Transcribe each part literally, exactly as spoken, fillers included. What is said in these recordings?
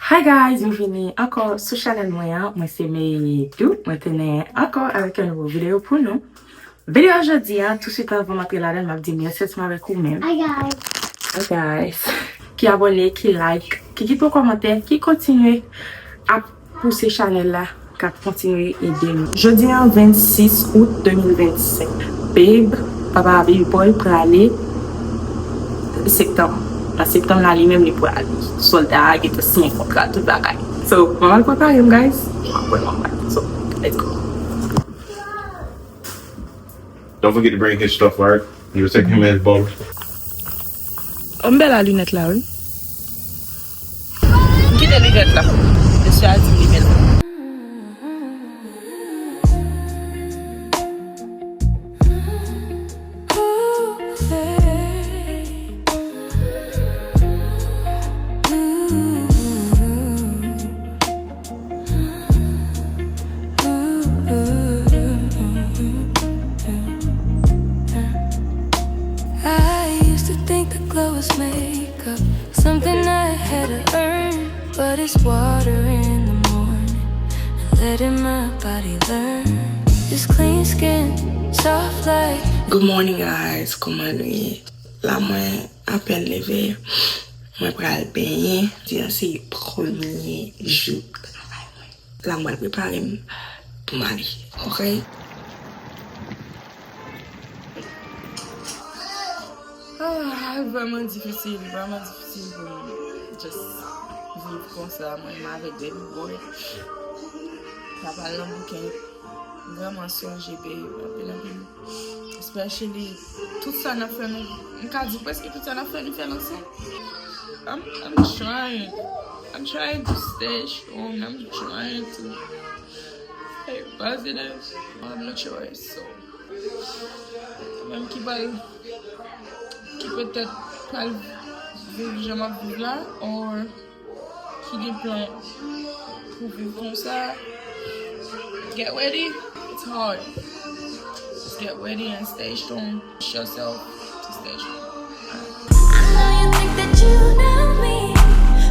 Hi guys, byenvini ankò sou chanèl mwen an. Mwen se Meyidou. Mwen tounen ankò avèk yon nouvo videyo pou nou. Videyo jodi a, tou swit anvan m antre ladan l, m ap di mèsi ansanm avèk ou menm. Hi guys. Hi guys. Ki abòne, ki like, ki kite yon kòmantè, ki kontinye ap pouse chanèl la, k ap kontinye ede nou. Jodi a, vennsis out de mil vennsenk. Babe, papa Baby Boy prale septanm. Nan septanm la, li menm, li prale. Sòlda a gentan siyen kontra, tout bagay. So, mwen al prepare m, guys. Mwen al prepare m. So, let's go. Don't forget to bring his stuff, alright? You take him and his ball. Oh, m bèl a linèt la, wi. M kite linèt la. Mesye a di m li bèl. I used to think the glow was makeup, something I had to earn, but it's water in the morning, and letting my body learn this clean skin, soft like. Good morning, guys. Kòman nou ye? La, mwen apèn leve. Mwen pral benyen. Jodi a se premye jou travay mwen. La, mwen prepare m pou m ale. Ok? Ah, vrèman difisil, vrèman difisil pou m just viv konsa, mwen menm avèk baby boy. Sa pral nan bouken. M vrèman sonje babe anpil, anpil. Especially tout sa n ap fè nou, m ka di prèske tout sa n ap fè nou fè l ansanm. I'm, I'm trying. I'm trying to stay strong. I'm trying to stay positive. I have no choice. So, mwen menm ki pral, ki petèt pral viv jan m ap viv la, or ki gen plan pou viv konsa. Get ready. It's hard. Just get ready and stay strong. Push yourself to stay strong. I know you think that you know me,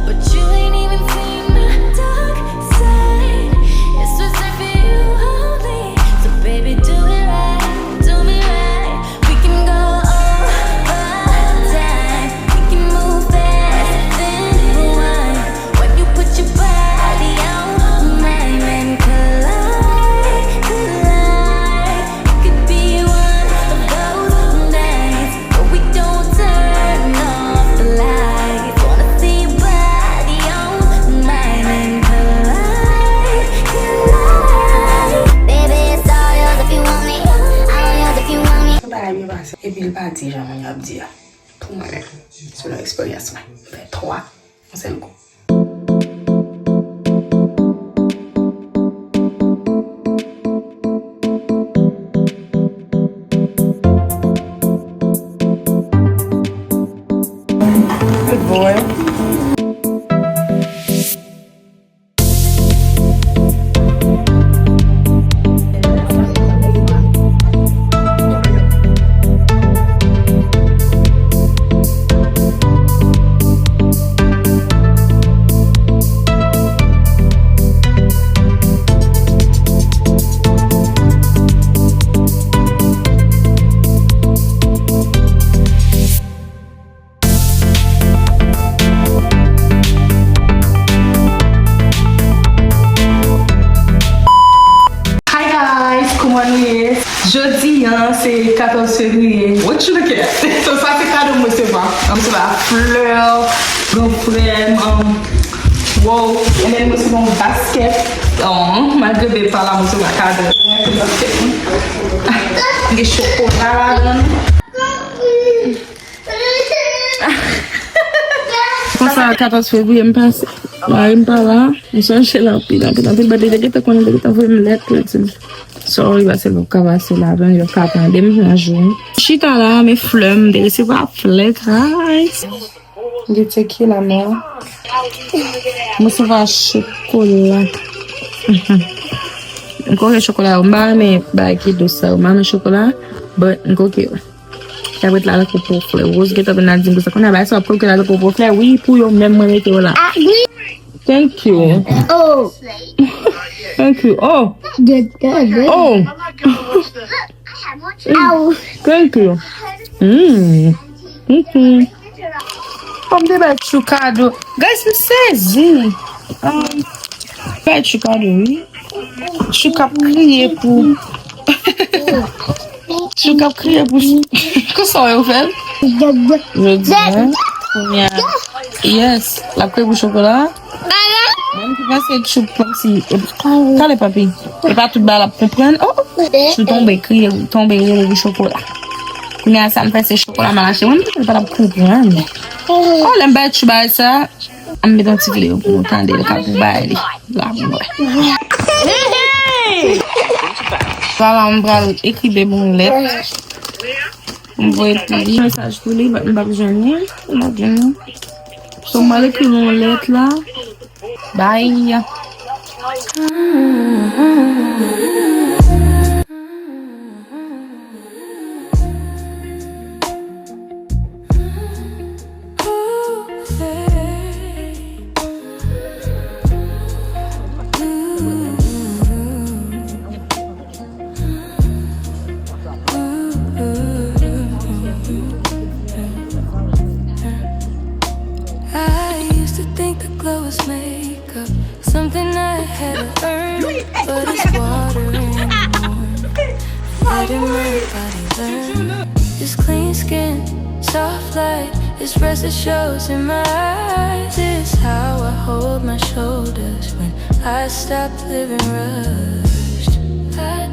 but you ain't even seen my dark side. It's reserved for you only. So baby, do it right, do me right. We can go overtime. We can move fast, then rewind. When you put your body on mine and collide, collide, it could be one of those nights where we don't turn off the lights. Wanna see your body on mine and collide, collide. Baby, it's all yours if you want me, all yours if you want me. Tout bagay byen pase, epi l pa di jan moun yo ap di a. Pou mwen menm, selon eksperyans mwen, m fè twa yon sèl kou. Good boy. Hi guys, kòman nou ye? Jodi a se katòz fevriye. What you looking at? So sa se kado m resevwa. M resevwa flè, gran frè m, um, wow, and then m resevwa yon basket. Oh, malgre babe pa la, m resevwa kado. Mwen renmen basket mwen. Gen chokola ladan l. Konsa, katòz fevriye m pase. Mari m pa la. M sonje l anpil, anpil, anpil. But li te gentan konnen, li te gentan voye m lèt pou l di m sorry, paske l pap ka pase la, men yo ka tande m nan jou. Chita la, men flè m, m te resevwa flè, guys. M te tcheke la, men m resevwa chokola. M koke chokola yo. M pa renmen bagay ki dous sa yo. M pa renmen chokola, but m koke yo. Y ap ret la tankou po flè. Rose gentan vin la di m konsa. Kounye a, bagay sa w ap koke la tankou po flè. Wi, pou yo menm mwen mete yo la. Ah, wi. Thank you. Oh, Thank you. Oh, good, good, good. Oh, Ow. Thank you. Mm. Mm-hmm. Kòm de bay Chou kado. Guys, m sezi. Um, bay Chou kado, wi. Chou k ap kriye pou. Chou k ap kriye pou. Konsa yo fè l? Jodi a, kounye a. Yes. L ap kriye pou chokola. Mwen ki panse Chou kòmsi. Kale, papi. E pa tout bagay l ap konprann. Oh, oh. Chou tonbe, kriye, tonbe, rele pou chokola. Kounye a sa m fè se chokola m al achte. Mwen menm li pa t ap konprann. Oh, lè m bay Chou bagay sa, an m met yon ti videyo pou nou tande l k ap bay li. La pou mwen. Vwala, m pral ekri bebe yon lèt. M voye pou li. Mesaj pou li, but m p ap jwenn li. M p ap jwenn li. So, m pral ekri yon lèt la. Bay. I used to think the glow was makeup, something I had to earn, but it's water in the morning, letting my body learn. This clean skin, soft light, this rest it shows in my eyes. It's how I hold my shoulders when I stop living rushed. I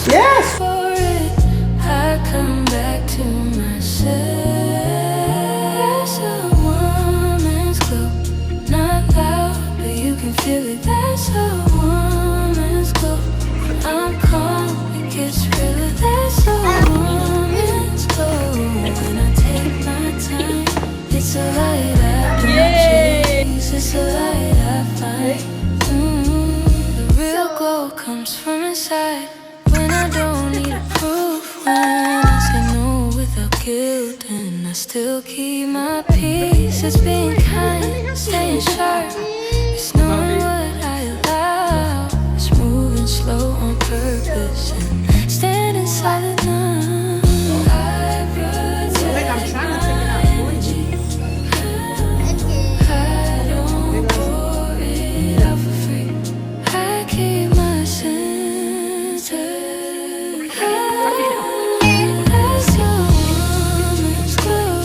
Yes. for it. I come back to myself. That's a woman's glow. Not loud, but you can feel it. That's a woman's glow. I'm calm, it gets realer. That's a woman's glow. When I take my time, it's a light I don't chase. It's a light I find. Mm, the real glow comes from inside. When I don't need a proof, when I say no without guilt, and I still keep my peace. It's being kind, staying sharp. It's knowing what I allow. It's moving slow on purpose and standing solid now. I protect my energy. I don't pour it out for free. I keep my senses. That's a woman's glow.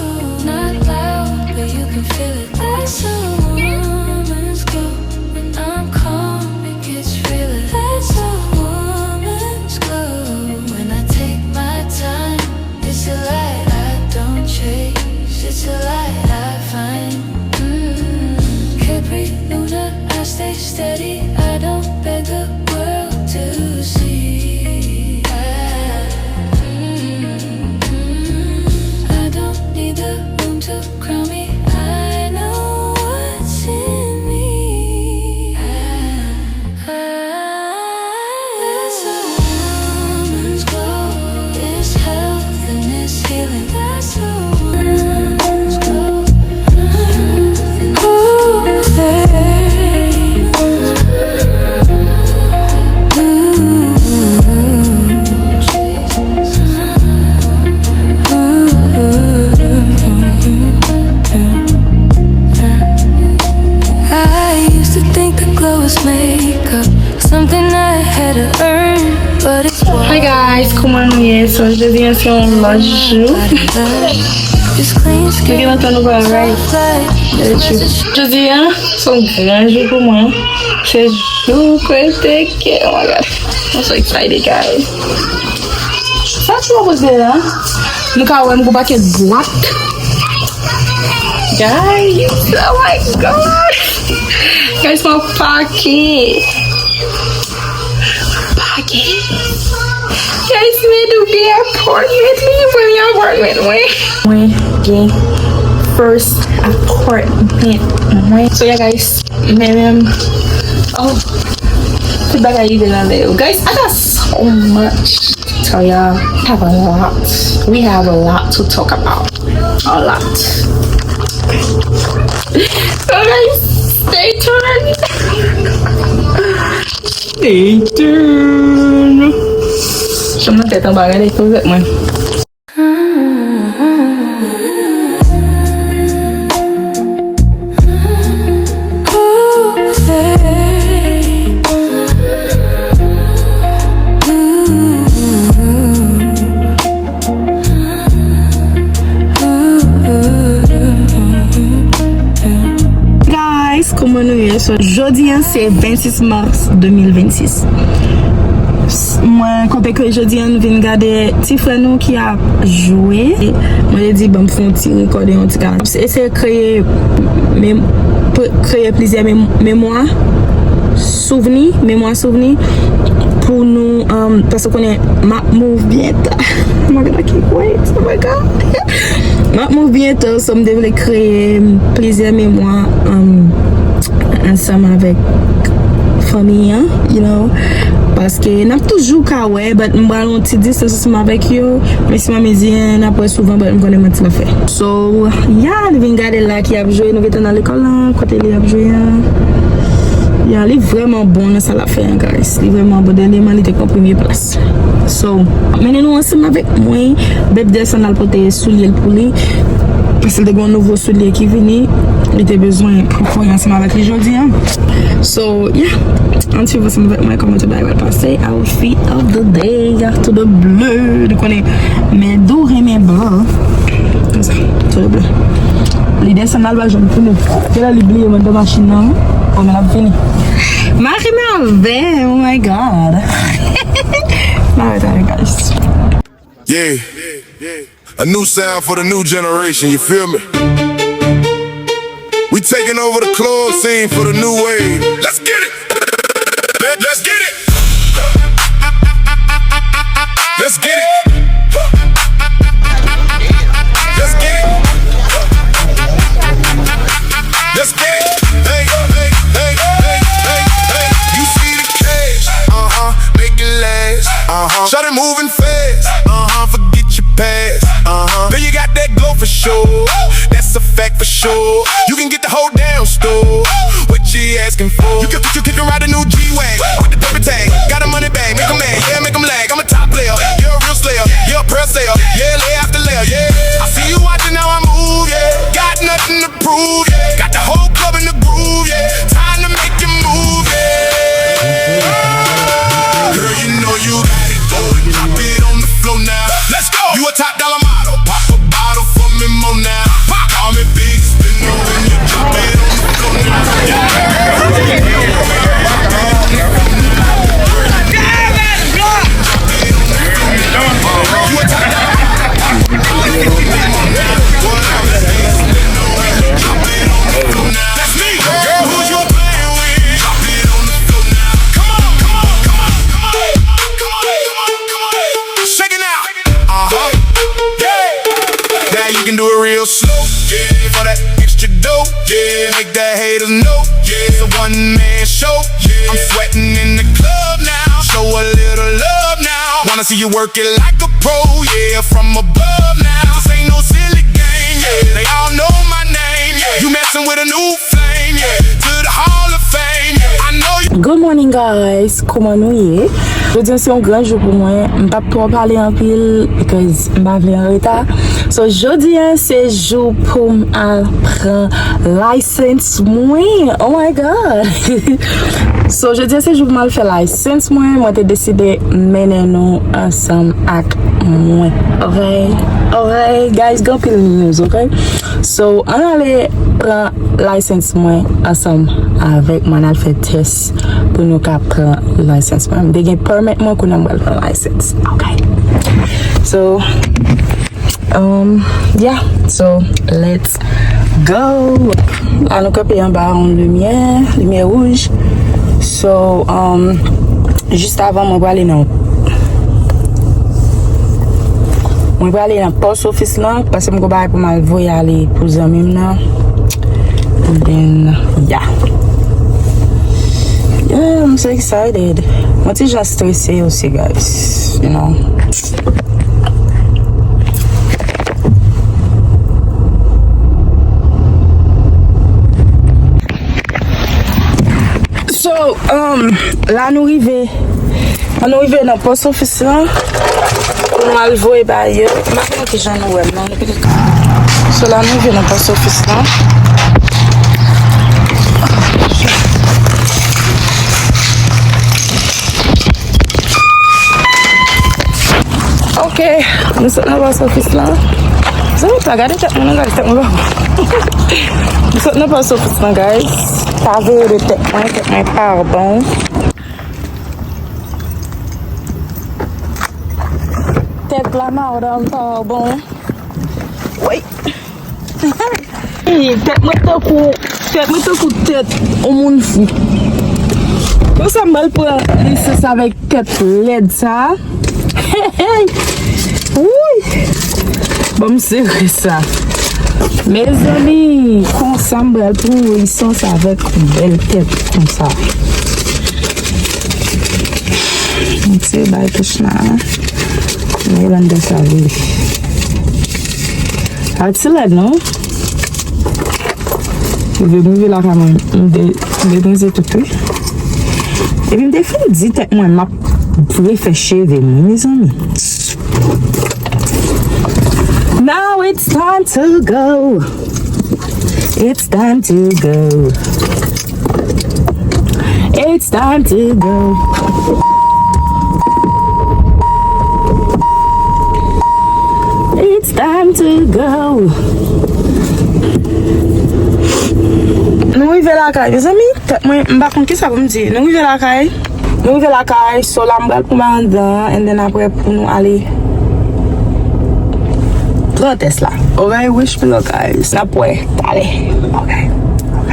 Not loud, but you can feel it. That's a woman's glow. When I'm calm, it gets realer. That's a woman's glow. When I take my time, it's a light I don't chase. It's a light I find. Mm, Capri Luna, I stay steady. I don't beg the world to see. I, mm, I don't need the room to ground me. I know what's in me. I, it's a woman's glow. It's health and it's healing. That's a woman's glow. Ooh, babe. Ooh. I used to think the glow was makeup, something I had to earn, but it's Hi guys, kòman nou ye? So, jodi a se yon lòt jou. This clean Nou skin, gen lontan nou pa right. soft light, Jodi a se yon gran jou pou mwen. Se jou kote ke, oh my god. I'm so excited, guys. Sa ti wè poze la. Nou ka wè m gon pakèt bwat. Guys, oh my god. Guys, mwen pake. Pake. Guys, men nou gen apartment. Li gen premye apartment mwen. Mwen gen first apartment mwen. So yeah, guys, men menm. Oh, tout bagay rive nan men yo. Guys, I got so much to tell y'all. I have a lot. We have a lot to talk about. A lot. Guys, stay tuned. Stay tuned. Chanm nan tèt anba, gade, koze ak mwen. Guys, kòman nou ye? So, jodi a se vennsis mas de mil vennsis. S- Mwen kontan ke jodi a nou vin gade ti frè nou ki ap jwe. Mwen te di, "Ban m fè yon ti rekòde, yon ti ka." Eseye kreye, mem- pe- kreye plizyè mem- memwa, souvni, memwa souvni pou nou, um, paske w konnen m ap move byento. Oh my God, I can't wait. Oh my God. M ap move byento, so m te vle kreye plizyè memwa, um, ansanm avèk fanmi an, you know, paske n ap toujou ka wè, but m pral yon ti distans ansanm avèk yo, men si Manmi di n ap wè souvan, but m konnen manti l ap fè. So, yeah, nou vin gade l la ki ap jwe, nou gentan nan lekòl la, kote li ap jwe a. Yeah, li vrèman bon nan sa l ap fè an, guys. Li vrèman bon, dènyèman li te pran premye plas. So, mennen nou ansanm avèk mwen, Beb desann al pote soulye l pou li, paske l te gen yon nouvo soulye ki vini, li te bezwen pou kore ansanm avèk li jodi a. So, yeah, ann swiv ansanm avèk mwen kòman tout bagay pral pase. Outfit of the day, tout de bleu, nou konnen, men dou renmen blan. Konsa, tout de bleu. Li desann al ba jwenn pou nou. Genlè li bliye m anndan machin nan, wi. Bon, men l ap vini. Mari m avè, oh my God. Mari avè, guys. Yeah. A new sound for the new generation, you feel me? We taking over the club scene for the new wave. Let's get it. Let, let's get it. Let's get it. Let's get it. Let's get it. Hey, hey, hey, hey, hey, hey. You see the cash, uh huh, make it last, uh huh. Shawty moving fast, uh huh, forget your past, uh huh. Girl, you got that glow for sure, that's a fact for sure. You can get the whole damn store, what you asking for? You can, you can ride a new G-Wag with the paper tag. Got a money bag, make 'em mad, yeah, make 'em lag. I'm a top player, you're a real slayer, you're a pearl sayer, yeah, layer after layer, yeah. I see you watching how I move, yeah. Got nothing to prove, yeah. Got the whole club in the groove, yeah. Time to make your move, yeah. Girl, you know you got it, boy. Drop it on the floor now. Let's go. You a top dollar model. Pop a bottle for me more now. Pop. Call me big spinner when you drop it on the floor now. Yeah. You a top dollar. That's me. Girl, who you playing with? Drop it on the floor now. Come on, come on, come on, come on, come on, come on, come on, come on. Shake it now. Uh huh. Yeah. Now you can do it real slow. Yeah. For that extra dough. Yeah. Make the haters know. Yeah. It's a one man show. Yeah. I'm sweating in the club now. Show a little love now. Wanna see you work it like a pro, yeah, from above now. This ain't no silly game, yeah. They all know my name, yeah. You messing with a new flame, yeah. To the Hall of Fame, yeah. I know you. Good morning, guys. Kòman nou ye? Jodi a se yon gran jou pou mwen. M p ap twò pale anpil because m pa vle an reta. So, jodi a se jou pou m al pran license mwen. Oh my God! So, jodi a se jou pou m al fè license mwen. Mwen te deside mennen nou ansanm ak mwen. Ok? Ok? Guys, gen anpil news, ok? So, ann ale pran license mwen ansanm avèk mwen. Ann al fè tès pou nou ka pran license mwen. M te gen permit mwen, kounye a m pral pran license. Ok? So, Um, yeah, so let's go. La nou kanpe anba yon limyè, limyè wouj. So, um, jis avan mwen prale nan mwen prale nan post office lan paske m gon bagay pou m al voye ale pou zanmi m nan. And then, yeah. Yeah, I'm so excited. Mwen ti jan strese osi, guys, you know. Um, la nou rive. La nou rive nan post ofis lan. Pou nou al voye bagay yo. M pa konnen kijan nou wè m nan. So la nou rive nan post ofis lan. Ok, nou sot nan post ofis lan. Zanmi pa gade tèt mwen, non, gade tèt mwen pa bon. Nou sot nan post ofis lan, guys. Pa veye de tèt mwen, tèt mwen pa bon. Tèt la madanm pa bon. Woy. Tèt mwen tankou, tèt mwen tankou tèt yon moun fou. Konsa m pral pran lisans avèk tèt lèd sa. Hey, hey. Wouy. Ban m sere sa. Mezanmi, konsa m pral pran yon lisans avèk yon bèl tèt konsa. M tire bay kouch la. Men ban de sa vre. Sa ti lèd non. Rive m rive lakay mwen, m de, m depanse tout wi. Epi m te fin di tèt mwen m ap refè cheve m wi, mezanmi. Now it's time to go. It's time to go. It's time to go. It's time to go. Nou rive lakay, mezanmi. Tèt mwen, m pa konn kisa pou m di. Nou rive lakay. Nou rive lakay, so la m pral pran anndan an, and then apre pou nou ale pran tès la. Ok, wish me luck, guys. N ap wè talè. Ok, ok.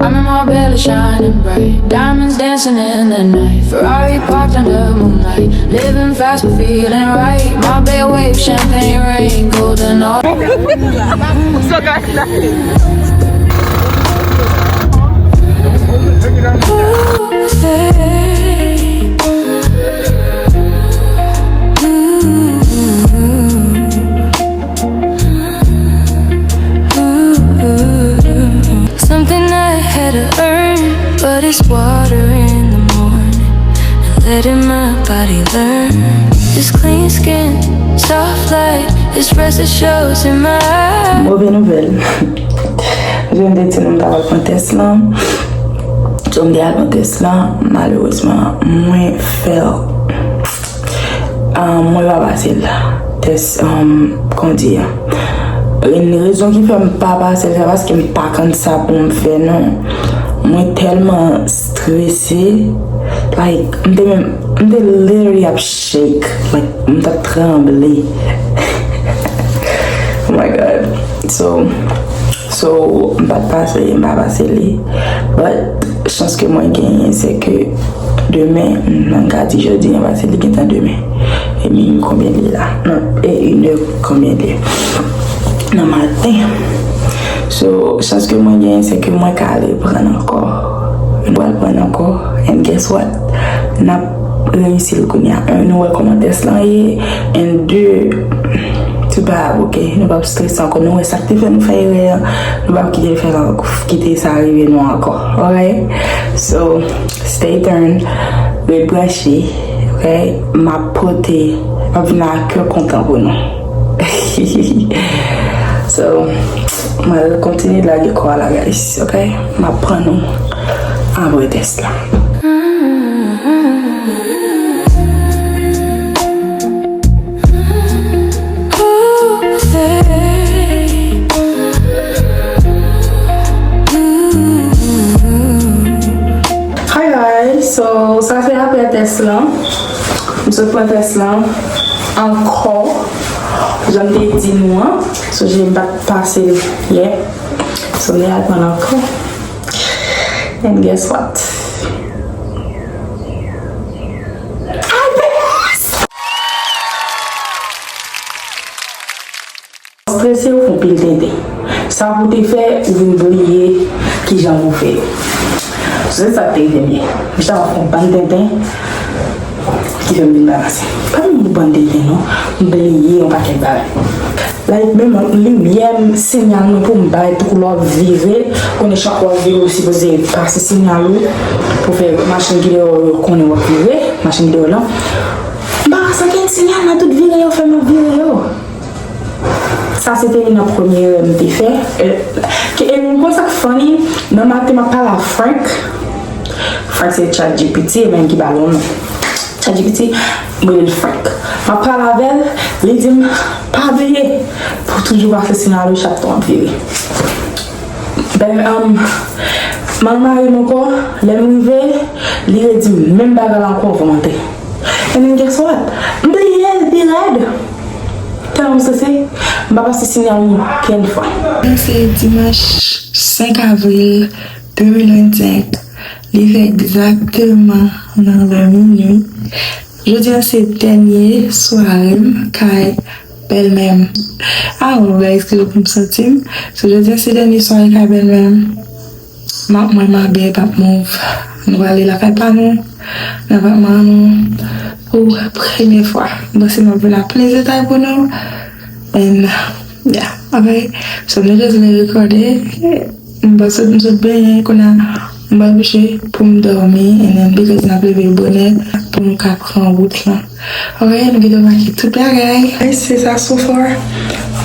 I'm in my belly shining bright. Diamonds dancing in the night. Ferrari parked under moonlight. Living fast but feeling right. My bed wave, champagne rain, golden all. So guys, Something I had to earn, but it's water in the morning. And letting my body learn. This clean skin, soft light, this rest it shows in my eyes. Move nouvèl. Jan m te di nou m ta pral pran tès lan. Jan m te al pran tès lan, malerezman, mwen fè l. Ah, mwen pa pase l. Tès, um, kòman di a? Yon rezon ki fè m pa pase l, se paske m pa konn sa pou m fè, non. Mwen tèlman strese, like, m te menm, m te literally ap shake, like, m t ap tranble. Oh my God. So, So, m pa t pase, m pa pase li. But, chans ke mwen genyen, se ke demen, m ka di jodi an, paske li gentan demen. E minuit konbyen li ye la? Non, e inè konbyen li ye? Nan maten. So, chans ke mwen genyen, se ke mwen ka reprann ankò. Mwen pral prann ankò. And guess what? N ap reyisi l kounye a. Un, nou wè kòman tès lan ye. And de, se pa ok. Nou p ap strese ankò. Nou wè sa k te fè nou fè erè an. Nou p ap kite l fè sa, kite sa rive nou ankò. Alright? So, stay tuned. Ret branche. Ok? M ap pote, m ap vin ak kè kontan pou nou. So, mwen kontinye lage kò a la, guys. Ok? M ap pran nou apre tès la. Hi guys, so sa se apre tès lan. M sot pran tès lan ankò. Jan m te di nou an, so je m pa t pase l yè. So m te al pran l ankò. And guess what? I passed! Strese, ou fè yon pil tenten. Sa pou te fè, ou vin bliye kijan pou fè yo. Se sa k te rive m yè. M chita fè yon bann tenten ki fè m vin pa pase. Pa yon bann tenten non, m bliye yon pakèt bagay. Like, menm limyè m, sinyal mwen pou m bay, pou koulè w ap vire, konnen chak w ap vire, ou sipoze pase sinyal ou, pou fè machin ki deyò yo konnen w ap vire, machin ki deyò lan. M pa pase ankenn sinyal nan tout vire yo fè m ap vire yo. Sa se te youn nan premye erè m te fè. E, ke, e, ou konn sa k funny? Nan maten, m ap pale a Frank. Frank se ChatGPT, e menm ki ba l yon non. ChatGPT, m rele l Frank. M ap pale avè l, li di m, pa bliye pou toujou pase sinyal ou chak tan w ap vire. Ben, um, m al mare m ankò, lè m rive, li redi menm bagay la ankò, vòlonte. And then guess what? M bliye l pi rèd. Tèlman m strese, m pa pase sinyal mwen okenn fwa. Se dimanch senk avril de mil vennsenk. Li fè egzakteman nan lè minui. Jodi a se dènye sware m kay bèlmè m. I don't know, guys, ki jan pou m santi m. So, jodi a se dènye sware kay bèlmè m. M ap mwen, m abiye, m ap move. Nou prale lakay pa nou, nan apatman nou, pou premye fwa. M panse m ap vin ak plis detay pou nou. And, yeah, ok. So, nou jis vin rekòde. M pa sot, m sot benyen, kounye a, m pral kouche pou m dòmi. And then, because n ap leve bonè, pou m ka pran wout lan. Ok, nou gentan make tout bagay. Guys, se sa so far.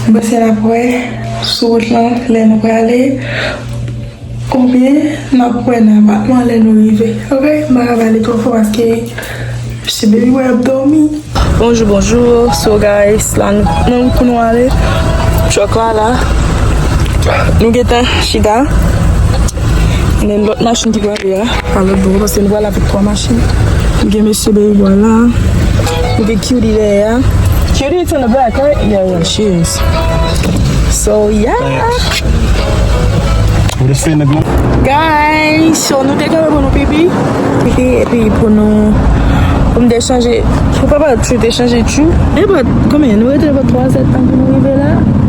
M panse n ap wè sou wout lan, lè nou prale. Oubyen, n ap wè nan apatman lè nou rive. Ok, m pa ka pale twò fò paske misye baby boy ap dòmi. Bonjou, bonjou. So, guys, la nou nan wout pou nou ale. Truck la, la. Nou gentan chita. And then lòt machin ki prale a, pa lòt bò, paske nou prale avèk twa machin. Nou gen mesye baby boy la. Nou gen Cutie dèyè a. Cutie, it's in the back, right? Yeah, yeah, she is. So, yeah. Guys, so nou te kanpe pou nou pipi. Pipi, epi pou nou, pou m te chanje, pou papa Tchou te chanje Tchou. E pa, konbyen, nou rete pa twa zè tan pou nou rive la.